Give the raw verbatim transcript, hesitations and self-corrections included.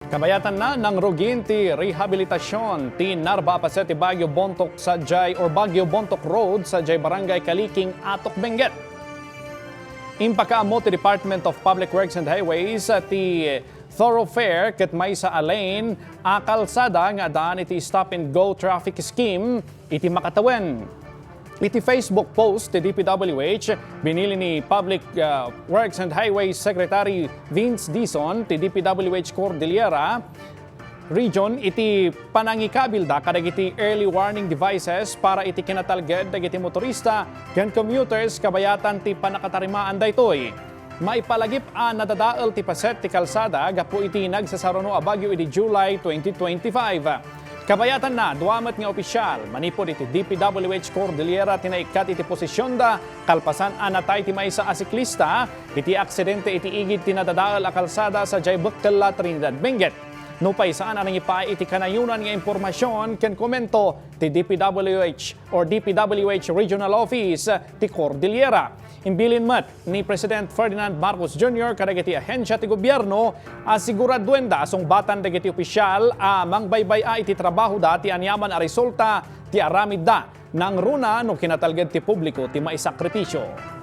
Kabayatanna, nangrugin ti rehabilitasion ti narba a paset ti Baguio Bontoc sadiay or Baguio Bontoc Road sadiay Barangay Kaliking, Atok, Benguet. Impakaammo ti Department of Public Works and Highways ti thoroughfare ket maysa a lane a kalsada nga addaan iti Stop and Go traffic scheme iti makatawen. Iti Facebook post ti D P W H, binili ni Public, uh, Works and Highways Secretary Vince Dizon ti D P W H Cordillera Region iti panangikabilda kadagiti early warning devices para iti kinatalged dagiti motorista ken commuters kabayatan ti pannakatarimaan daytoy. Maipalagip a nadadael ti paset ti kalsada gapu iti nagsasaruno a bagyo idi July twenty twenty-five. Kabayatanna, dua met nga opisyal manipud iti D P W H Cordillera ti naikkat iti posisionda kalpasan a natay ti maysa a siklista iti aksidente iti igid ti nadadael a kalsada sadiay Bekkella, Trinidad, Benguet. Nupay saan a nangipaay iti kanayonan nga impormasion ken komento ti D P W H or D P W H Regional Office ti Cordillera. Imbilin met ni President Ferdinand Marcos Junior kadagiti ahensia ti gobierno a siguraduenda a sungbatan dagiti opisyal a mangbaybay-a iti trabahoda ti aniaman a resulta ti aramidda nangruna no kinatalged ti publiko ti maisakripisio.